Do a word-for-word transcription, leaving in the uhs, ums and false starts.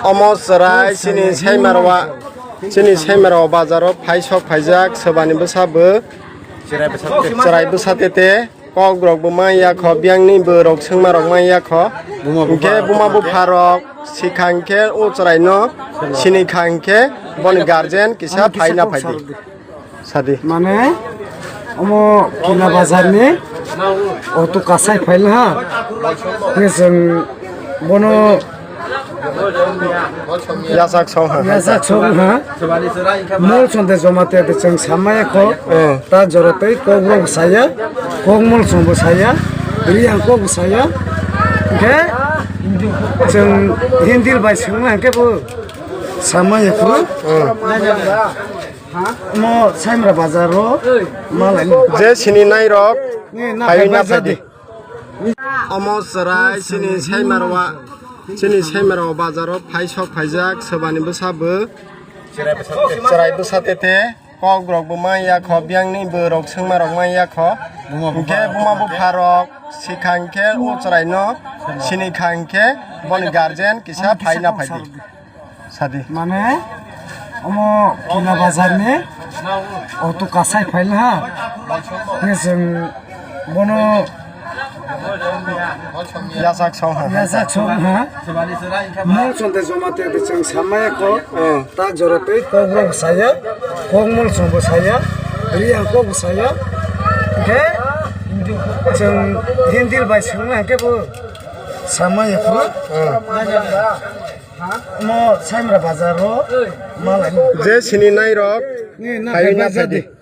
Omo chwrai chini Saimarwa, chini Saimarwa bazaro phai sok phaijak, swbani bwsa bo chwrai bwsa tete, kok rok bo manya kho, biyang ni bwrok swngma rok manya kho. Hinkhe buma bupha rok sikha hinkhe o chwrai no sini kha hinkhe boni guardian kisa phai na phai di. Sadi. Mane, omo Kila Bazar ni auto kasai phail ha. Nge chwng bono Yachak song ha. Yachak song ha. Mol sonde joma te de chwng samaya kho. Eh. Ta joro tei kok rok saya, kok mol song bo saya, riyang kok bo saya. Ke chwng Hindi bai sung na ke bo samaya kho. Eh. Omo Saimra bazar o malai. Je sini nai rok, ni na phai phai na bai phai di. Jadi. Omo chwrai sini Saimarwa, sini Saimarwa bazar o phai sok phaijak, swbani bwsa bo chwrai bwsa tete, kok rok bo manya kho, biyang ni bwrok swngma rok manya kho. Hinkhe buma bupha rok sikha hinkhe o chwrai no sini kha hinkhe boni guardian kisa phai na phai di. Sadi. Mane, omo Kila Bazar ni auto kasai phail ha. Nge chwng bono Yachak song ha. Yachak song ha. Mol sonde joma te de chwng samaya kho. Eh. Ta joro tei kok rok saya, kok mol song bo saya, riyang kok bo saya. Ke chwng Hindi bai sung na ke bo samaya kho. Eh. Mo Saimra bazar o malai. Je sini nai rok, ni na phai phai na na phai di. Jadi.